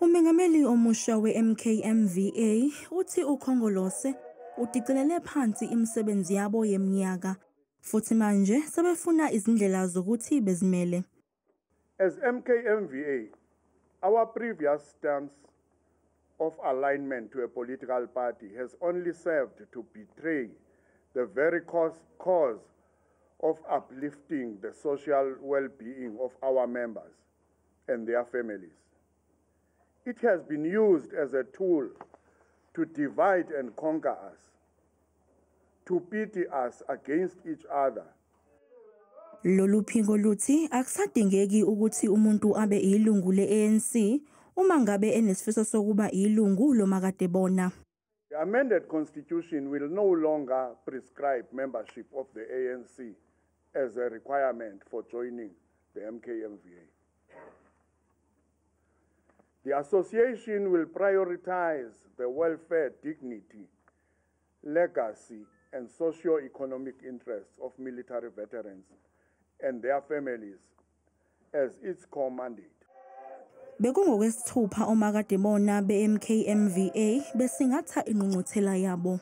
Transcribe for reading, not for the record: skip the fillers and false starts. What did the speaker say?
Umengameli omusha we-MKMVA uthi uKhongolose udicilele phansi imisebenzi yabo yeminyaka futhi manje sebefuna izindlela zokuthi bezimele. As MKMVA, our previous stance of alignment to a political party has only served to betray the very cause of uplifting the social well-being of our members and their families. It has been used as a tool to divide and conquer us, to pity us against each other. Lolu phingo luthi akusadingeki ukuthi umuntu abe ilungu le-ANC uma ngabe enesifiso sokuba ilungu lomakadebona. The amended constitution will no longer prescribe membership of the ANC as a requirement for joining the MKMVA. The association will prioritize the welfare, dignity, legacy, and socio-economic interests of military veterans and their families as its core mandate. Bekungokwesithupha omakadebona be-MKMVA besingatha ingqungquthela yabo.